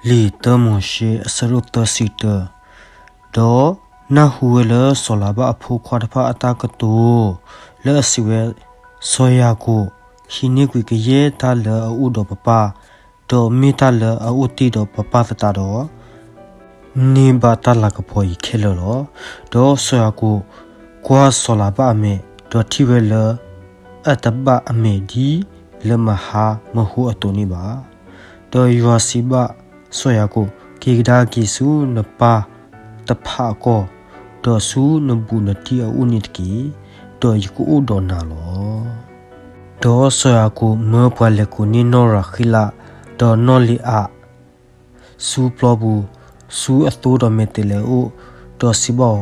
လံာ်တၢမိၤၡ့ အဆၢဒိၣ်သၢဆံတၢ, ဒီးနၢ်ဟူဝဲလၢစီၤလၤဘၣ်အဖိခွါတဖၣ်အတၢ်ကတိၤ လၢအစံးဝဲ, စီၤယၤကိာ်ဟံးန့ၢ်ကွံာ်ကယဲၢ်တၢ်လၢအအိၣ်ဒီးပပၢ်, ဒီးမ့ၢ်တၢ်လၢအအိၣ်တ့ၢ်ဒီးပပၢ်သတးဒီး န့ၢ်ဘၣ်တၢ်လၤကပီၤအံၤခဲလၢာ်လီၤ. ဒီးစီၤယၤကိာ်ကွၢ်စီၤလၤဘၣ်အမဲာ်, ဒီးထံၣ်ဝဲလၢ အတဘၣ်အမဲာ်ဒ်လၢမဟါမဟိအသိးန့ၣ်ဘၣ်. ဒီးယွၤစံးဘၣ်စီၤယၤကိာ်, က့ၤကဒါက့ၤဆူနပၢ်တဖၣ်အကီၢ်, ဒီးဆူနဘူးနတံၢ်အအိၣ်န့ၣ်တက့ၢ်, ဒီးယကအိၣ်ဒီးနၤလီၤ. ဒီးစီၤယၤကိာ်မၢပှၤလဲၤကိးန့ၢ်နီၢ်ရၤဃ့လး, ဒီးနီၢ်လ့ၤအၤ ဆူပျီပူၤ, ဆူအသိဒီးမဲာ်တဲးလဲးအအိၣ်, ဒီးစံးဘၣ်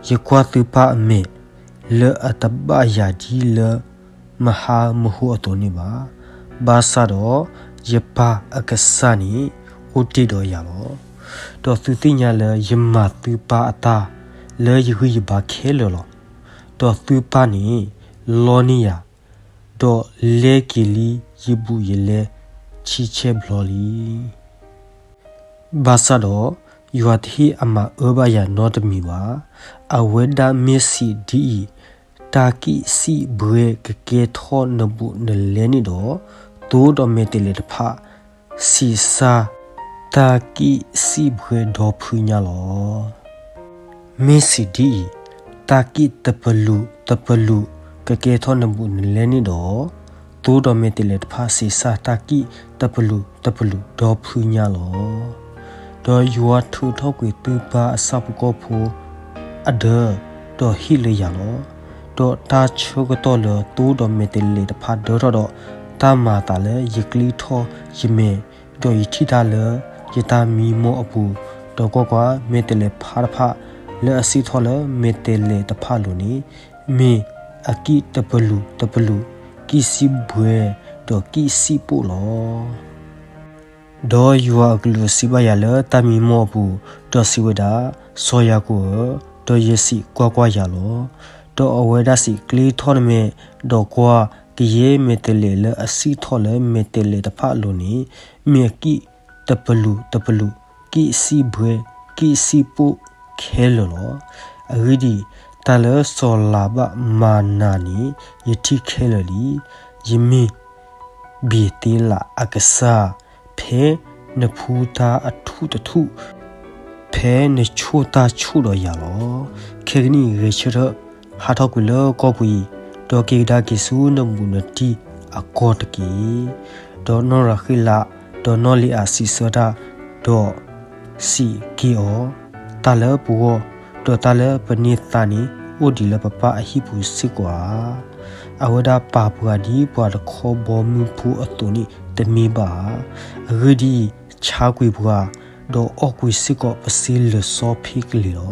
အီၤ, ယကွၢ်သုပၢ်အမဲာ် လၢအတဘၣ်ယၤဒ်လၢမဟါမဟိအသိးန့ၣ်ဘၣ်. ဘၣ်ဆၣ်ဒီးယပၢ်အကစၢ်န့ၣ် အိၣ်တ့ၢ်ဒီးယၤလီၤ. ဒီးသုသ့ၣ်ညါလၢယမၤသုပၢ်အတၢ်လၢယဂံၢ်ယဘါခဲလၢာ်လီၤ. ဒီးသုပၢ်န့ၣ်လီန့ၢ်ယၤ, ဒီးလဲက့ၤလံယဘူးယလဲဆံဆဲၣ်ဘျီလံ. ဘၣ်ဆၣ်ဒီးယွၤတဟ့ၣ်အမၤအၢဘၣ်ယၤနီတမံၤဘၣ်. အဝဲဒၣ်မ့ၢ်စံးဒ်အံၤ, တၢ်ကံၣ်စံၣ်ဘှဲကကဲထီၣ်နဘူးနလဲန့ၣ်ဒီး, သိဒီးမဲာ်တဲးလဲးတဖၣ် ဆံးစၢ်တၢ်ကံၣ်စံၣ်ဘှဲဒီဖုညါလီၤ. မ့ၢ်စံးဒ်အံၤ, တၢ်ကံၣ်တပလူာ်တပလူာ်ကကဲထီၣ်နဘူးနလဲန့ၣ်ဒီး, သိဒီးမဲာ်တဲးလဲးတဖၣ်ဆံးစၢ်တၢ်ကံၣ်တပလူာ်တပလူာ်ဒီဖုညါလီၤ. ဒီးယွၤထုးထီၣ်ကွံာ်သုပၢ်အဆၣ်ဖိကီၢ်ဖိအဒၢ, ဒီးဟ့ၣ်လၢယၤလီၤ. ဒီးတၢ်ဆၢကတီၢ်လၢသိဒီးမဲာ်တဲးလဲးတဖၣ်ဒၢထီၣ်ဒီး, တၢ်မၤအသးလၢယကျ့ထီၣ်ယမဲာ်, ဒီးယထံၣ်တၢ်လၢယတၢ်မံမီၢ်အပူၤ, ဒီးကွၢ်ကွၢ်, မဲာ်တဲးလဲးဖါတဖၣ်လၢအစံၣ်ထီၣ်လၢမဲာ်တဲးလဲးတဖၣ်အလိၤန့ၣ်, မ့ၢ်အကံၣ်တပလူာ်တပလူာ်, ကံၣ်စံၣ်ဘှဲ, ဒီးကံၣ်စံၣ်ပိၣ်လီၤ. ဒီးယွၤအကလူးစံးဘၣ်ယၤလၢတၢ်မံမီၢ်အပူၤ, ဒီးစံးဝဲဒၣ်, စီၤယၤကိာ်ဧၢ, ဒီးယစံး, ကွၢ်ကွၢ်ယၤလီၤ. ဒီးအဝဲဒၣ်စံး, ကျ့ထီၣ်နမဲာ်, ဒီးကွၢ်, ကယဲၢ်မဲာ်တဲးလဲးလၢအစံၣ်ထီၣ်လၢမဲာ်တဲးလဲးတဖၣ်အလိၤန့ၣ်, မ့ၢ်အကံၣ်တပလူာ်တပလူာ်, ကံၣ်စံၣ်ဘှဲ, ကံၣ်စံၣ်ပိၣ်ခဲလၢာ်လီၤ. အဂ့ၢ်ဒ်အံၤ, တၢ်လၢစီၤလၤဘၣ်မၤနၤန့ၣ်, ယထံၣ်ခဲလၢာ်လံ. ယမ့ၢ်ဘ့ၤသ့လးအကစၢ်, ဖဲနဖှူတၢ်အထူၣ်တထူၣ်, ဖဲနဆိၣ်တၢ်ဆိၣ်ဒီးယၤလီၤ. ခဲကနံၣ်အံၤဂဲၤဆၢထၢၣ်, ဟးထီၣ်ကွံာ်လၢကီၢ်ပူၤအံၤ, ဒီးက့ၤကဒါက့ၤဆူနဘူးနတံၢ်အကီၢ်တက့ၢ်. ဒီးနီၢ်ရၤဃ့လး, ဒီးနီၢ်လ့ၤအၤစံးဆၢတၢ်, ဒီးစံးက့ၤအီၤ, တၢ်လၢပဂီၢ်, ဒီးတၢ်လၢပန့ၢ်သါန့ၣ်, အိၣ်ဒံးလၢပပၢ်အဟံၣ်ပူၤစ့ၢ်ကီးဧါ. အဝဲဒၣ်ပာ်ပှၤဒ်ပှၤတခီဘီမုၢ်ဖိအသိးန့ၣ်တမ့ၢ်ဘၣ်ဧါ. အဂ့ၢ်ဒ်အံၤ, ဆါကွံာ်ပှၤ, ဒီးအီၣ်ကွံာ်စ့ၢ်ကီးပစ့လၢာ်စီဖ့ကလံၤလီၤ.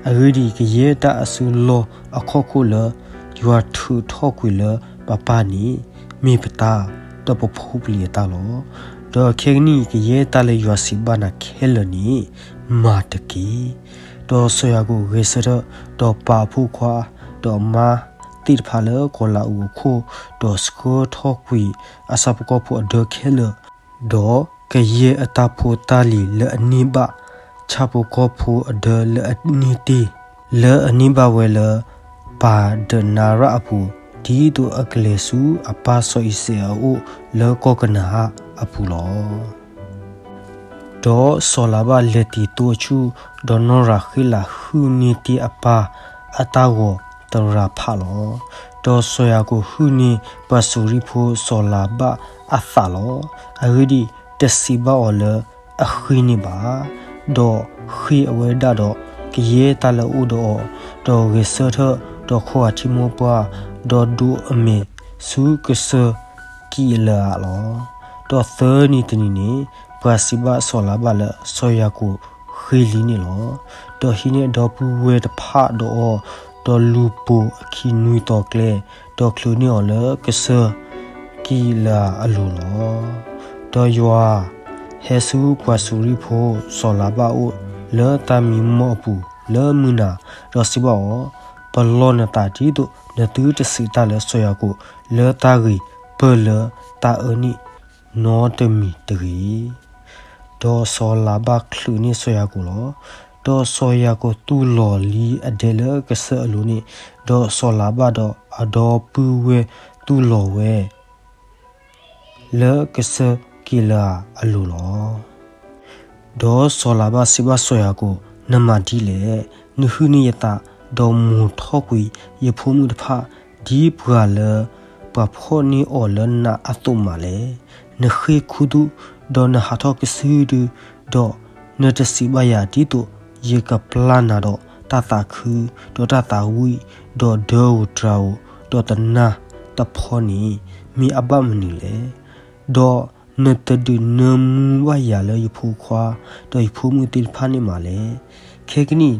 အဂ့ၢ်ဒ်အံၤ, ကယဲၢ်တၢ်အစုလီၢ်အခီၣ်ခိၣ်လၢယွၤထုးထီၣ်ကွံာ်လၢပပၢ်န့ၣ်, မ့ၢ်ပတၢ်, ဒီးပဖိပလံၤအတၢ်လီၤ. ဒီးခဲကနံၣ်အံၤ ကယဲၢ်တၢ်လၢယွၤစံးဘၣ်နၤခဲလၢာ်န့ၣ်, မၤတက့ၢ်. ဒီးစီၤယၤကိာ်ဂဲၤဆၢထၢၣ်, ဒီးပာ်အဖိခွါ, ဒီးအမါသ့ၣ်တဖၣ်လၢကီၤလၤအူးအခိၣ်, ဒီးဆှၢထီၣ်ကွံာ်အဆၣ်ဖိကီၢ်ဖိအဒၢခဲလၢာ်, ဒီးကယဲၢ်အတၢ်ဖိတၢ်လံၤလၢအန့ၢ်ဘၣ်ဆၣ်ဖိကီၢ်ဖိအဒၢလၢအန့ၢ်တ့ၢ်, လၢအန့ၢ်ဘၣ်ဝဲလၢပၤဒနၤရၣ်အပူၤ, ဒ်သိးအကလဲၤဆူအပၢ်စီၤအံၤစဲးအအိၣ်လၢကီၢ်ကနၤဧၣ်အပူၤလီၤ. ဒီးစီၤလၤဘၣ်လဲၤတံၤသိအဆူၣ်, ဒီးနီၢ်ရၤဃ့လးဟုၣ်န့ၢ်တ့ၢ်အပၢ်အတၢ်ဂီၤသရၣ်ဖးလီၤ. ဒီးစီၤယၤကိာ်ဟုၣ်န့ၢ်ပှၤစူၤရံဖိစီၤလၤဘၣ်အသးလီၤ. အဂ့ၢ်ဒ်အံၤ, တစံးဘၣ်အီၤလၢအဃ့န့ၢ်ဘၣ်, ဒီးဃ့အဝဲဒၣ်ဒီးကယဲၢ်တၢ်လၢအအိၣ်ဒီးအီၤ, ဒီးဂဲၤဆၢထၢၣ်, ဒီးခိးဂၤထံမိၢ်ပှၢ်, ဒီးဒိးအမဲာ်ဆူကစၢၢ်ကံးလၤအးလီၤ. ဒီးသၢနံၤတနံၤန့ၣ်, ပှၤစံးဘၣ်စီၤလၤဘၣ်လၢစီၤယၤကိာ်ဃ့လံန့ၣ်လီၤ. ဒီးဟံးန့ၢ်အဒီပုၢ်ဝဲၢ်တဖၣ်ဒီးအီၤ, ဒီးလူၤပိာ်အခံနွံသီကျဲ, ဒီးချုးန့ၢ်အီၤလၢကစၢၢ်ကံးလၤအးအလိၤလီၤ. ဒီးယွၤဟဲဆူပှၤစူၤရံဖိစီၤလၤဘၣ်အအိၣ်လၢတၢ်မံမီၢ်အပူၤလၢမုၢ်နၤ, ဒီးစံးဘၣ်အီၤ, ပလီၢ်နသးဒ်သိးနသုတစံးတၢ်လၢစီၤယၤကိာ်လၢတၢ်ဂ့ၤပၢၢ်လၢတၢ်အၢန့ၣ်နီတမံၤတဂ့ၤ. ဒီးစီၤလၤဘၣ်ချုးန့ၢ်စီၤယၤကိာ်လီၤ. ဒီးစီၤယၤကိာ်သူၣ်လီၤလံအဒဲလၢကစၢၢ်အလိၤန့ၣ်, ဒီးစီၤလၤဘၣ်ဒီးအဒီပုၢ်ဝဲၢ်သူၣ်လီၤဝဲ လၢကစၢၢ်ကံးလၤအလိၤလီၤ. ဒီးစီၤလၤဘၣ်စံးဘၣ်စီၤယၤကိာ်, နမၤဒ်လဲၣ်. နဟုၣ်န့ၢ်ယသး, ဒီးမိာ်ထီၣ်ကွံာ်ယဖိမုၣ်တဖၣ်, ဒ်ပှၤလၢပှၤဖီၣ်န့ၢ်အီၤလၢနးအသိးမးလဲၣ်. နဃ့ၢ်ခူသူၣ်, ဒီးနဟးထီၣ်ကစုဒု, ဒီးနတစံးဘၣ်ယၤဒ်သိး ယကပျၢ်နၤဒီးတၢ်သးခု, ဒီးတၢ်သးဝံၣ်, ဒီးဒၢဧိၤတြၤဧိၤ, ဒီးတနၢ်တဖီန့ၣ် မ့ၢ်အဘၣ်မနုၤလဲၣ်. ဒီးနတဒုးနၢမူဘၣ်ယၤလၢယဖိခွါ, ဒီးယဖိမုၣ်သ့ၣ်တဖၣ်န့ၣ်မးလဲၣ်. ခဲကနံၣ်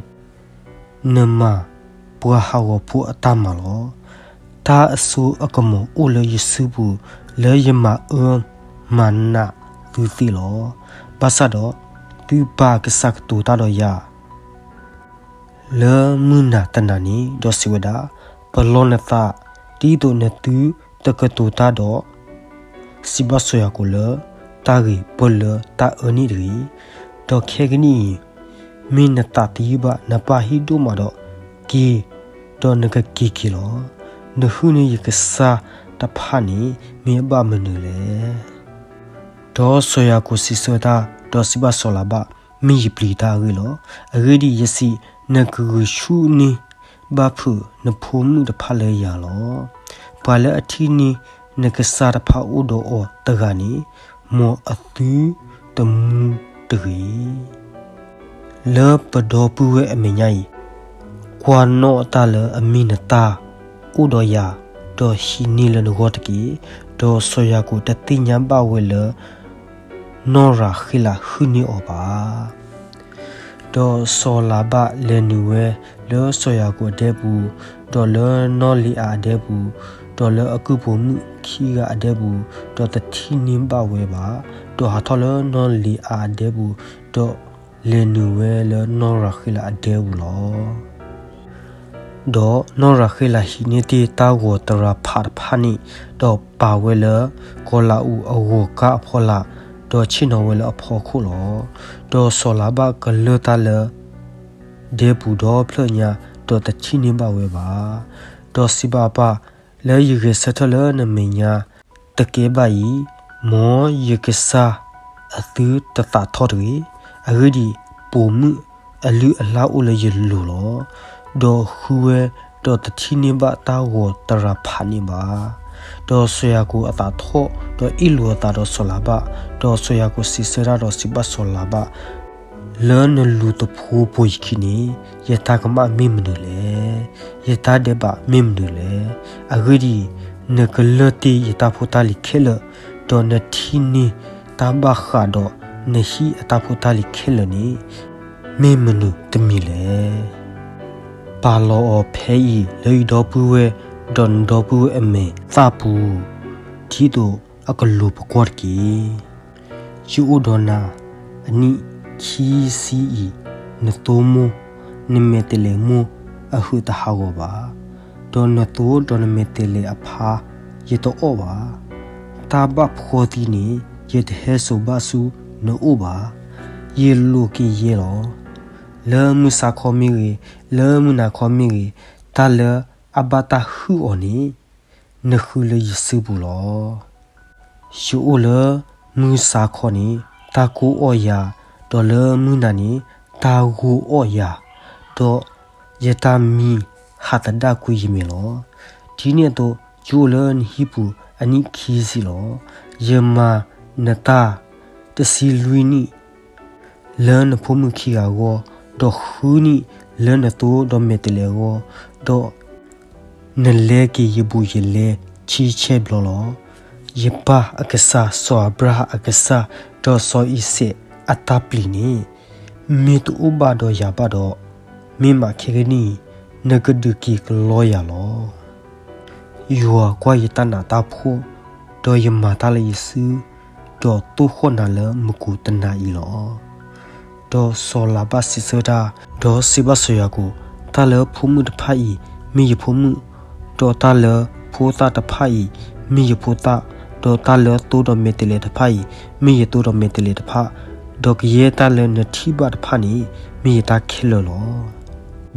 နမၤပှၤဟးဂီၤဖိအတၢ်မၤလီၤ. တၢ်အစိအကမီၤအိၣ်လၢယစုပူၤ, လၢယမၤအၢမၤနးသုသ့လီၤ. ဘၣ်ဆၣ်ဒီးသုပၢ်ကစၢ်ကတိၤတၢ်ဒီးယၤ လၢမုၢ်နၤတနၤန့ၣ်, ဒီးစံးဝဲဒၣ်, ပလီၢ်နသး, ဒ်သိးနသုတကတိၤတၢ်ဒီး စံးဘၣ်စီၤယၤကိာ်လၢ တၢ်ဂ့ၤပၢၢ်လၢတၢ်အၢန့ၣ်တဂ့ၤ. ဒီးခဲကနံၣ်အံၤ, မ့ၢ်နသးသယုၢ်ဘၣ်, နပၢ်ဟ့ၣ်ဒိၣ်မးဒီးက့ၤ, ဒီးနကက့ၤက့ၤလီၤ. နဟုၣ်န့ၢ်ယကစၢ်တဖၣ်န့ၣ် မ့ၢ်အဘၣ်မနုၤလဲၣ်. ဒီးစီၤယၤကိာ်စံးဆၢတၢ်, ဒီးစံးဘၣ်စီၤလၤဘၣ်, မ့ၢ်ယပျံၤတၢ်အဂ့ၢ်လီၤ. အဂ့ၢ်ဒ်အံၤ, ယစံး, နကဂုာ်ဆူၣ်န့ၢ်ဘၣ်ဖုးနဖိမုၣ်တဖၣ်လၢယၤလီၤ. ပှၤလၢအထံၣ်န့ၢ်နကစၢ်တဖၣ်အိၣ်ဒီးအီၤတဂၤန့ၣ်, မ်အသုတမူတဂ့ၤ. လၢပဒီပုၢ်ဝဲၢ်အမဲာ်ညါအံၤ, ကွၢ်နီၣ်တၢ်လၢအမ့ၢ်နတၢ်အိၣ်ဒီးယၤ, ဒီးဟံးန့ၢ်လၢနဂီၢ်တက့ၢ်. ဒီးစီၤယၤကိာ်တသ့ၣ်ညါဘၣ်ဝဲလၢ နီၢ်ရၤဃ့လးဟုၣ်န့ၢ်အီၤဘၣ်. ဒီးစီၤလၤဘၣ်လဲၤနုာ်ဝဲလၢစီၤယၤကိာ်အဒဲပူၤ, ဒီးလၢနီၢ်လံၤအၤအဒဲပူၤ, ဒီးလၢအကုၢ်ပိာ်မုၣ်ခံဂၤအဒဲပူၤ, ဒီးတထံၣ်န့ၢ်ဘၣ်ဝဲဘၣ်. ဒီးဟးထီၣ်လၢနီၢ်လံၤအၤအဒဲပူၤ, ဒီးလဲၤနုာ်ဝဲလၢနီၢ်ရၤဃ့လးအဒဲပူၤလီၤ. ဒီးနီၢ်ရၤဃ့လးဟံးန့ၢ်တ့ၢ်တၢ်ဂီၤတရၤဖးတဖၣ်န့ၣ်, ဒီးပာ်ဝဲလၢကီၤလၤအူးအဂီၤကါအဖီလာ်, ဒီးဆ့ၣ်နီၤဝဲလၢအဖီခိၣ်လီၤ. ဒီးစီၤလၤဘၣ်ကလၢၢ်တၢ်လၢဒဲပူၤဒီဖျၢၣ်ညါ, ဒီးတထံၣ်န့ၢ်ဘၣ်ဝဲဘၣ်. ဒီးစံးဘၣ်အပၢ်, လၢယဂဲၤဆၢထၢၣ်လၢနမဲာ်ညါတကဲဘၣ်အံၤ, မ်ယကစၢ်အသုတသးထီၣ်တဂ့ၤ. အဂ့ၢ်ဒ်အံၤ, ပိာ်မုၣ်အလုၢ်အလၢ်အိၣ်လၢယလိၤလီၤ. ဒီးဃုဝဲ, ဒီးတထံၣ်န့ၢ်ဘၣ်တၢ်ဂီၤတရၤဖးန့ၣ်ဘၣ်. ဒီးစီၤယၤကိာ်အသးထီၣ်, ဒီးအ့ၣ်လိာ်အသးဒီးစီၤလၤဘၣ်, ဒီးစီၤယၤကိာ်စံးဆၢတၢ်ဒီးစံးဘၣ်စီၤလၤဘၣ်, လၢနလူၤသဖိပှဲၤယခံန့ၣ်, ယတၢ်ကမၣ်မ့ၢ်မနုၤလဲၣ်. ယတၢ်ဒဲးဘးမ့ၢ်မနုၤလဲၣ်. အဂ့ၢ်ဒ်အံၤ, နကလၢၢ်တ့ၢ်ယတၢ်ဖိတၢ်လံၤခဲလၢာ်, ဒီးနထံၣ်န့ၢ်တၢ်ဘၣ်ဃးဒီးနဟံၣ်အတၢ်ဖိတၢ်လံၤခဲလၢာ်န့ၣ်, မ့ၢ်မနုၤတမံၤလဲၣ်. ပာ်လီၤအီၤဖဲအံၤလၢယဒီပုၢ်ဝဲၢ်, ဒီးနဒီပုၢ်ဝဲၢ်အမဲာ်သၣ်ပူၤ, ဒ်သိးအကလိၤပကွၢ်တက့ၢ်. ယအိၣ်ဒီးနၤအနံၣ်ခံဆံအံၤ, နသိမိၢ်, နမဲာ်တဲးလဲးမိၢ်အဟုးတဟးဂီၤဘၣ်, ဒီးနသိဒီးနမဲာ်တဲးလဲးအဖါယတအီၣ်ဘၣ်. တၢ်ဘၣ်ဖှီသံန့ၣ်, ယတဟဲစိာ်ဘၣ်ဆူနအိၣ်ဘၣ်. ယလိာ်က့ၤယဲလီၤ. လၢမုၢ်ဆါခီမ့ၢ်ဂ့ၤ, လၢမုၢ်နၤခီမ့ၢ်ဂ့ၤ, တၢ်လၢအဘၣ်တၢ်ဟုၣ်အီၤန့ၣ်, နဃုလၢယစုပူၤလီၤ. ယအိၣ်လၢမုၢ်ဆါခီန့ၣ်, တၢ်ကိၢ်အီၣ်ယၤ, ဒီးလၢမုၢ်နၤန့ၣ်, တၢ်ဂိၢ်အီၣ်ယၤ, ဒီးယတၢ်မံဟးသဒၣ်ကွံာ်ယမဲာ်လီၤ. ဒ်န့ၣ်အသိး, ယအိၣ်လၢနဟံၣ်ပူၤအနံၣ်ခံဆံလီၤ. ယမၤနတၢ်တဆံလွံၢ်နံၣ် လၢနဖိမုၣ်ခံဂၤအဂီၢ်, ဒီးဃုနံၣ်လၢနသိဒီးမဲာ်တဲးလဲးအဂီၢ်, ဒီးနလဲက့ၤယဘူးယလဲဆံဆဲၣ်ဘျီလီၤ. ယပၢ်အကစၢ်, စီၤအၤဘြၤဟၣ်အကစၢ်, ဒီးစီၤအံၤစဲးအတၢ်ပျံၤန့ၣ်, မ့ၢ်တအိၣ်ဘၣ်ဒီးယၤဘၣ်ဒီး, မ့ၢ်မးခဲကနံၣ်အံၤ, နကဒုးက့ၤကလီယၤလီၤ. ယွၤကွၢ်ယတၢ်နးတၢ်ဖှီၣ်, ဒီးယမၤတၢ်လၢယစု, ဒီးသိၣ်ဃီၣ်နၤလၢမုၢ်ကိးတနၤအံၤလီၤ. ဒီးစီၤလၤဘၣ်စံးဆၢတၢ်, ဒီးစံးဘၣ်စီၤယၤကိာ်, တၢ်လၢဖိမုၣ်တဖၣ်အံၤမ့ၢ်ယဖိမုၣ်, ဒီးတၢ်လၢဖိသၣ်တဖၣ်အံၤမ့ၢ်ယဖိသၣ်, ဒီးတၢ်လၢသိဒီးမဲာ်တဲးလဲးတဖၣ်အံၤမ့ၢ်ယသိဒီးမဲာ်တဲးလဲးတဖၣ်, ဒီးကယဲၢ်တၢ်လၢနထံၣ်ဘၣ်တဖၣ်န့ၣ် မ့ၢ်ယတၢ်ခဲလၢာ်လီၤ.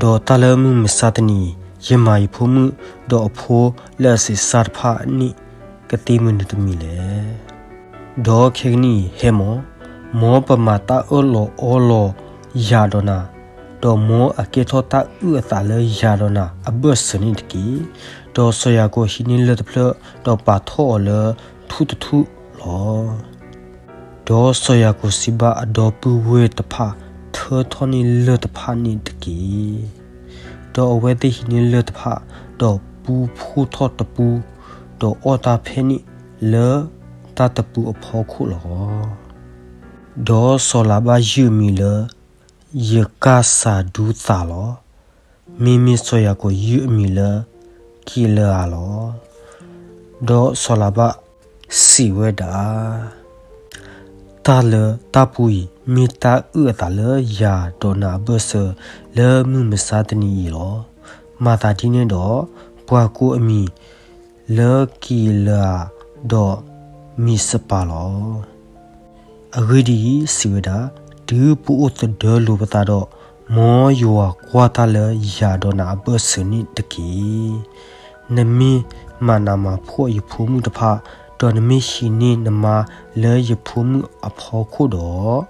ဒီးတၢ်လၢမုၢ်မဆါတနံၤအံၤ ယမၤယဖိမုၣ် ဒီးအဖိလၢအစံးစၢ်တဖၣ်န့ၣ် ကသ့မနုၤတမံၤလဲၣ်. ဒီးခဲကနံၣ်အံၤဟဲမီၢ်, မ်ပမၤတၢ်အၢၣ်လီၤအီလီၤယၤဒီးနၤ, ဒီးမ်အကဲထီၣ်တၢ်အုၣ်အသးလၢယၤဒီးနၤအဘၢၣ်စၢၤန့ၣ်တက့ၢ်. ဒီးစီၤယၤကိာ်ဟံးန့ၢ်လၢၢ်တဖျၢၣ် ဒီးပာ်ထီၣ်အီၤလၢထူၣ်တထူၣ်လီၤ. ဒီးစီၤယၤကိာ်စံးဘၣ်အဒီပုၢ်ဝဲၢ်တဖၣ်, ထၢထီၣ်န့ၢ်လၢၢ်တဖၣ်န့ၣ်တက့ၢ်. ဒီးအဝဲသ့ၣ်ဟံးန့ၢ်လၢၢ်တဖၣ်, ဒီးပူဖှိၣ်ထီၣ်တပူ, ဒီးအီၣ်တၢ်ဖဲန့ၣ်လၢတၢ်တပူအဖီခိၣ်လီၤ. ဒီးစီၤလၤဘၣ်ယုၢ်အမံၤလၢ ယကၢ်စၤဒူသးလီၤ. မ့မ့ၢ်စီၤယၤကိာ်ယုၢ်အမံၤလၢ ကံးလၢအၤလီၤ. ဒီးစီၤလၤဘၣ်စံးဝဲဒၣ်, တၢ်လၢတၢ်ပူအံၤ မ့ၢ်တၢ်အုၣ်အသးလၢယၤဒီးနၤအဘၢၣ်စၢၤ လၢမုၢ်မဆါတနံၤအံၤလီၤ. မၤသးဒ်န့ၣ်ဒီး ပှၤကိးအမံၤ လၢကံးလၢအၤ ဒီးမံးစပၤလီၤ. အဂ့ၢ်ဒ်အံၤ, စံးဝဲဒၣ်, တုၤပအိၣ်သဒၢလိာ်ပသးဒီး, မ်ယွၤကွၢ်တၢ်လၢယၤဒီးနၤအဘၢၣ်စၢၤန့ၣ်တက့ၢ်. နမ့ၢ်မၤနးမၤဖှီၣ်ယဖိမုၣ်တဖၣ်, ဒီးနမ့ၢ်ဟံးန့ၢ်နမါလၢယဖိမုၣ်အဖီခိၣ်ဒီး,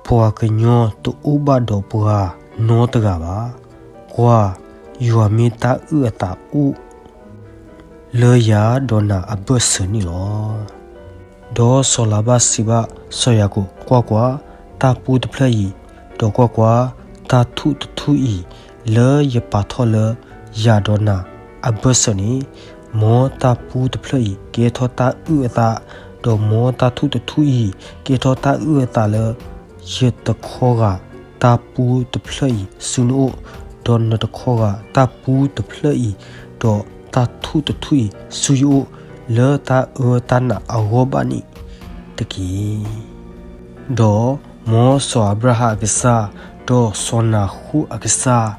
ပှၤကညီတအိၣ်ဘၣ်ဒီးပှၤနီတဂၤဘၣ်. ကွၢ်, ယွၤမ့ၢ်တၢ်အုၣ်အသးအိၣ် လၢယၤဒီးနၤအဘၢၣ်စၢၤန့ၣ်လီၤ. ဒီးစီၤလၤဘၣ်စံးဘၣ်စီၤယၤကိာ်, ကွၢ်ကွၢ်, တၢ်ပူတဖျၢၣ်အံၤ, ဒီးကွၢ်ကွၢ်, တၢ်ထူၣ်တထူၣ်အံၤ, လၢယပာ်ထီၣ်လၢယၤဒီးနၤအဘၢၣ်စၢၤန့ၣ်, မ်တၢ်ပူတဖျၢၣ်အံၤ ကဲထီၣ်တၢ်အုၣ်အသး, ဒီးမ်တၢ်ထူၣ်တထူၣ်အံၤ ကဲထီၣ်တၢ်အုၣ်အသးလၢ ယတခီဂာ်တၢ်ပူတဖျၢၣ်အံၤဆူနအိၣ်, ဒီးနတခီဂာ်တၢ်ပူတဖျၢၣ်အံၤ, ဒီးတၢ်ထူၣ်တထူၣ်အံၤဆူယအိၣ်, လၢတၢ်အၢတၢ်နးအဂီၢ်ဘၣ်န့ၣ်တက့ၢ်. ဒီးမ်စီၤအၤဘြၤဟၣ်အကစၢ်, ဒီးစီၤနၤဃိၣ်အကစၢ်,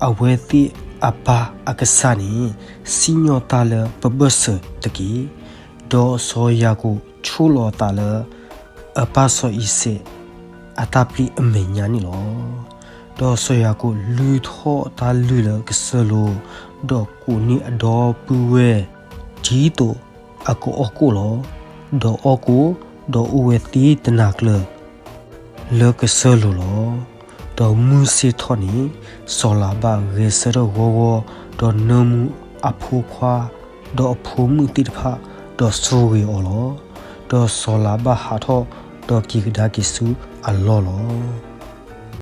အဝဲသ့ၣ်အပၢ်အကစၢ်န့ၣ် စံၣ်ညီၣ်တၢ်လၢပဘၢၣ်စၢၤတက့ၢ်. ဒီးစီၤယၤကိာ်ဆိၣ်လီၤအသးလၢ အပၢ်စီၤအံၤစဲးအတၢ်ပျံၤအမဲာ်ညါန့ၣ်လီၤ. ဒီးစီၤယၤကိာ်လုၢ်ထီၣ်တၢ်လုၢ်လၢကစၢၢ်လိၤ, ဒီးကိးန့ၢ်အဒီပုၢ်ဝဲၢ် ဒ်သိးအကအီၣ်ကိၣ်လီၤ. ဒီးအီၣ်ကိၣ်, ဒီးအိၣ်ဝဲသ့တနၤကျၢၤ လၢကစၢၢ်လိၤလီၤ. ဒီးမုၢ်ဆ့ၣ်ထီၣ်န့ၣ်, စီၤလၤဘၣ်ဂဲၤဆၢထၢၣ်ဂီၤဂီၤ, ဒီးနၢမူအဖိခွါ, ဒီးအဖိမုၣ်သ့ၣ်တဖၣ်, ဒီးဆိၣ်ဂ့ၤအီၤလီၤ. ဒီးစီၤလၤဘၣ်ဟးထီၣ်, ဒီးက့ၤကဒါက့ၤဆူအလီၢ်လီၤ.